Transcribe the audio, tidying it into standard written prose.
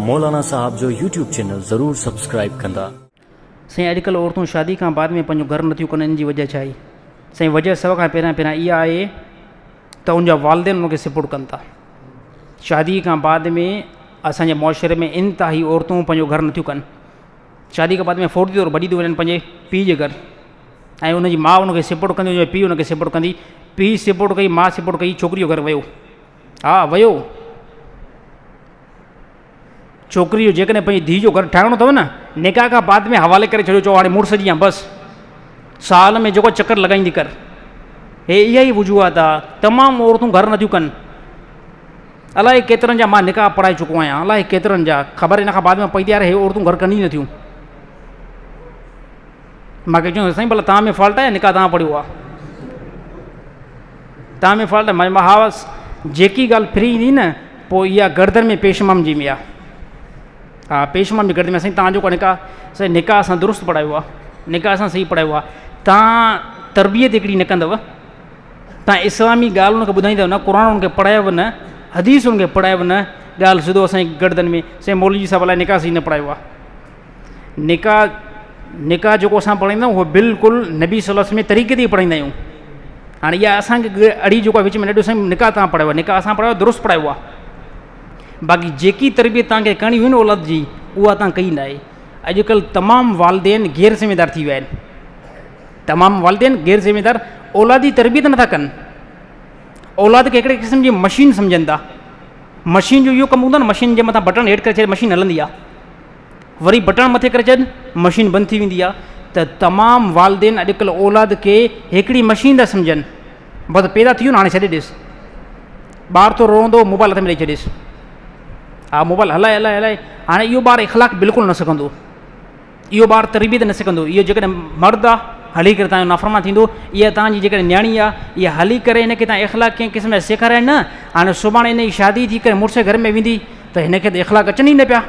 مولانا صاحب جو YouTube channel ضرور سبسڪرائيب ڪندا. سائين اڄڪلهه عورتون شادي کان بعد ۾ پنهنجو گهر نٿيون ڪن ان جي وجه ڇا آهي؟ سائين وجه سڀ کان پهريان پهريان اها آهي ته ان جا والدين ان کي سپورٽ ڪن ٿا شادي کان بعد ۾ اسان جي معاشري ۾ انتهائي عورتون پنهنجو گهر نٿيون ڪن شادي کان بعد ۾ فوري طور ڀڄي ٿيون وڃن پنهنجي پيء جي گهر ۽ ان جي ماء ان کي سپورٽ ڪندي ان جو پيء ان کي سپورٽ ڪندي پيء سپورٽ ڪئي ماء سپورٽ ڪئي ڇوڪري جو گهر ويو ها ويو ڇوڪري جو جيڪڏهن پنهنجي ڌيء جو گهر ٺاهڻو اٿو نه نڪاح کان بعد ۾ حوالي ڪري ڇڏيو چئو هاڻي مڙس جي آن بس سال ۾ جيڪو چڪر لڳائيندي ڪر هي اها ئي وجوهات آ تمام عورتون گهر نٿيون ڪن الائي ڪيترن جا مان نڪاح پڙهائي چڪو آهيان الائي ڪيترن جا خبر ان کان بعد ۾ پئي ٿي يار هي عورتون گهر ڪن ئي نٿيون مان کي چيو سائين ڀلا توهان ۾ فالٽ آهي نڪاح توهان پڙهيو آهي توهان ۾ فالٽ آهي مان ها جيڪي ڳالهه ڦري ايندي نه پوء اها گردن ۾ پيشمام جي ۾ آهي ها پيشمام جي گردن ۾ سائين توهان جو نڪاح سائين نڪاح اسان درست پڙهايو آهي نڪاح اسان صحيح پڙهايو آهي توهان تربيت هڪڙي نه ڪندؤ توهان اسلامي ڳالهه ان کي ٻڌائيندؤ نه قرآن ان کي پڙهايو نه حديث ان کي پڙهايو نه ڳالهه سڌو اسان جي گردن ۾ سائين مولوي صاحب الائي نڪاح صحيح نه پڙهايو آهي نڪاح نڪاح جيڪو اسان پڙهائيندا آهيون اهو بلڪل نبي صلي الله عليه وسلم جي طريقي تي پڙهائيندا آهيون هاڻي اها اسانکي اڙي جيڪو وچ ۾ نه ڏيو سائين نڪاح تان پڙهايو آهي نڪاح اسان پڙهايو درست پڙهايو آهي باقي جيڪي تربيت توهان کي ڪرڻي هئي نه اولاد جي اها توهان ڪئي نه آهي اڄڪلهه تمام والدين غير ذميدار ٿي ويا آهن تمام والدين غير ذميدار اولاد جي تربيت نٿا ڪن اولاد کي هڪڙي قسم جي مشين سمجهن ٿا مشين جو اهو ڪم هوندو آهي نه مشين جي مٿان بٽڻ هيٺ ڪري ڇڏي مشين هلندي آهي وري بٽڻ مٿي ڪري ڇڏ مشين بند ٿي ويندي آهي ته تمام والدين اڄڪلهه اولاد کي هڪڙي مشين ٿا سمجهن بس پيدا ٿي ويو نه هاڻي ڇڏي ڏيس ٻار ٿو روئندو موبائل هٿ ۾ ڏئي ڇڏيس ها موبائل هلائي هلائي هلائي هاڻي اهو ٻار اخلاق بلڪل نه سکندو اهو ٻار تربيت نه سکندو اهو جيڪڏهن مرد آهي هلي ڪري تنهنجو نافرمان ٿيندو اها تنهنجي جيڪڏهن نياڻي آهي اها هلي ڪري هن کي تان اخلاق ڪنهن قسم جا سيکاريا نه هاڻي سڀاڻي هن جي شادي ٿي ڪري مڙس گهر ۾ ويندي ته هن کي ته اخلاق اچن ئي نه پيا.